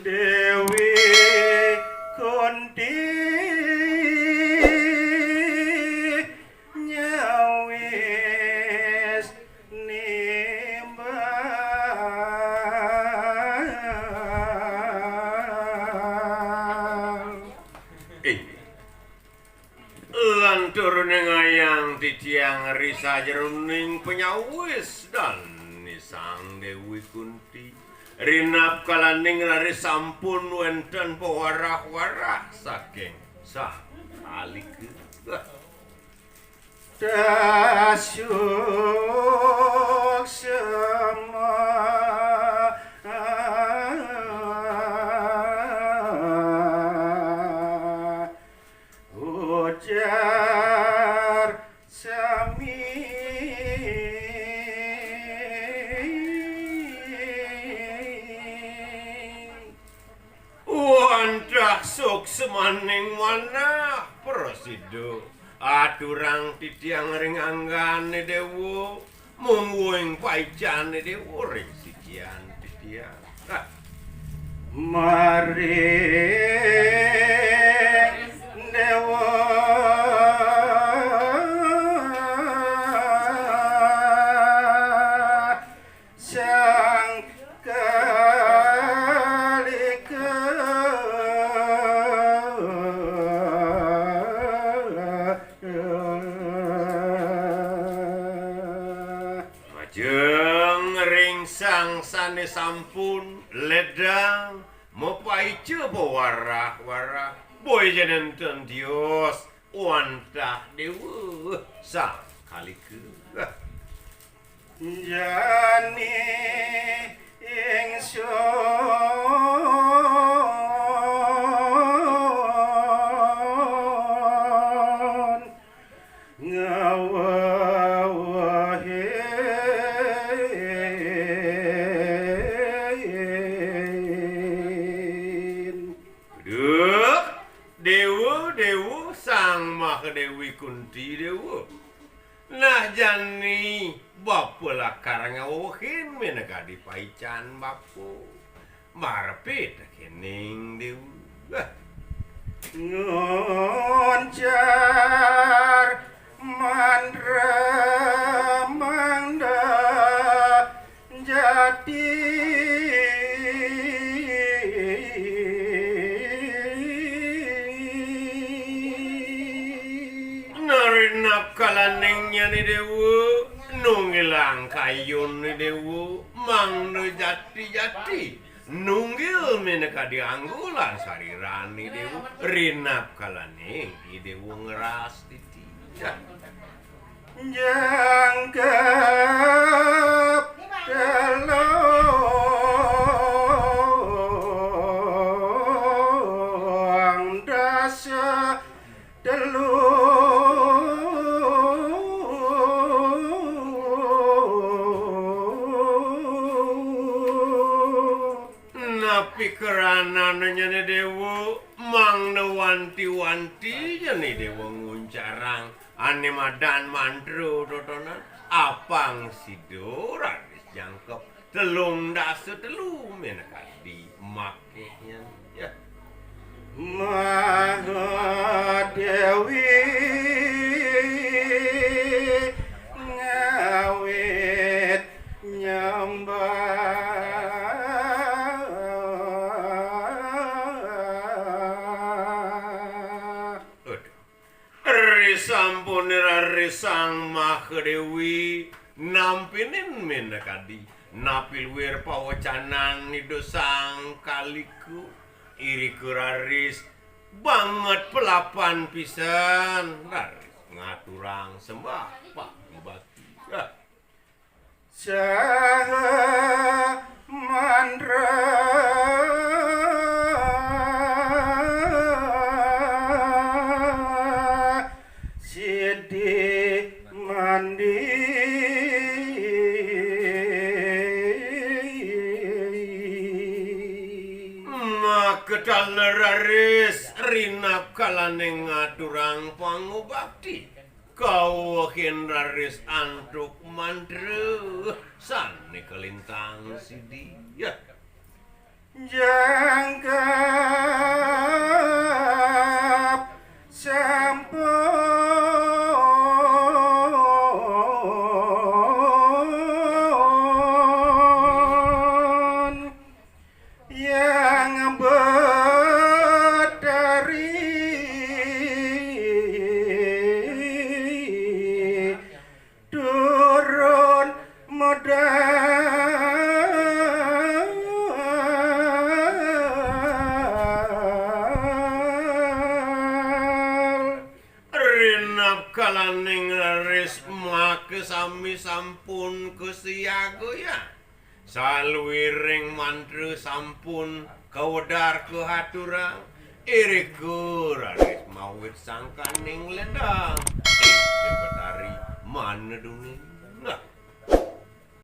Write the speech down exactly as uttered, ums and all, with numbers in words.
Déwi Kunti nyawis nimbang. Ih, lantur ningayang titiang ri sajeroning panyawis dané Sang Déwi Kunti. Rinapkalaning raris sampun wénten pawarah-warah saking Sang Kalika. Dasyuk sema ujar sami. Wantah suksmaning manah prasida aturang titiang ring anggané Déwa. Mungguing paicané Déwa ring sikian titiang. Hah. Maring Déwa Sang Kalika. Majeng ring sang sané sampun ledang mapaica pawarah-warah, boya nénten tios wantah Déwa Sang Kalika. Jani ingsun ngawewehin. Duh, Déwa, Déwa, Sang Mahadéwi Kunti Déwa. Nah, jani bapa lakar ngawewehin minakadi paican bapa. Marepi tekéning Déwa. Nguncar mantra mangda jati. Narinapkalaning nyané Déwa, nunggilang kayuné Déwa, mangda jati-jati. Nunggil minakadi anggo lan sarirané Déwa, rinapkalaning Déwa ngrastiti. Jangkep telung dasa telu. Napi krana nyané Déwa, mangda wanti-wanti nyané Déwa nguncarang ané madan mantra totonan, apang sida raris jangkep telung dasa telu minakadi makéh nyané. Ya. Mahadéwi ngawit nyembah. Aduh. Risampuné raris Sang Mahadéwi nampinin minakadi, napi luir pawecanan Ida Sang Kalika, irika raris banget pelapan pisan, raris ngaturang sembah pangubakti. Saha mantra sidi mandi. Makatala raris rinapkalaning ngaturang pangubakti. Kawehin raris antuk mantra sané kalintang sidi. Ya. Jangkep sampun Yang Betari turun modal. Rinap kalaning ris maka sami sampun kasiaga ya. Saluiring mantra sampun kawedar kahaturang. Irika raris mawit sangkaning ledang. Ih, Déwa Betari, mana dungin?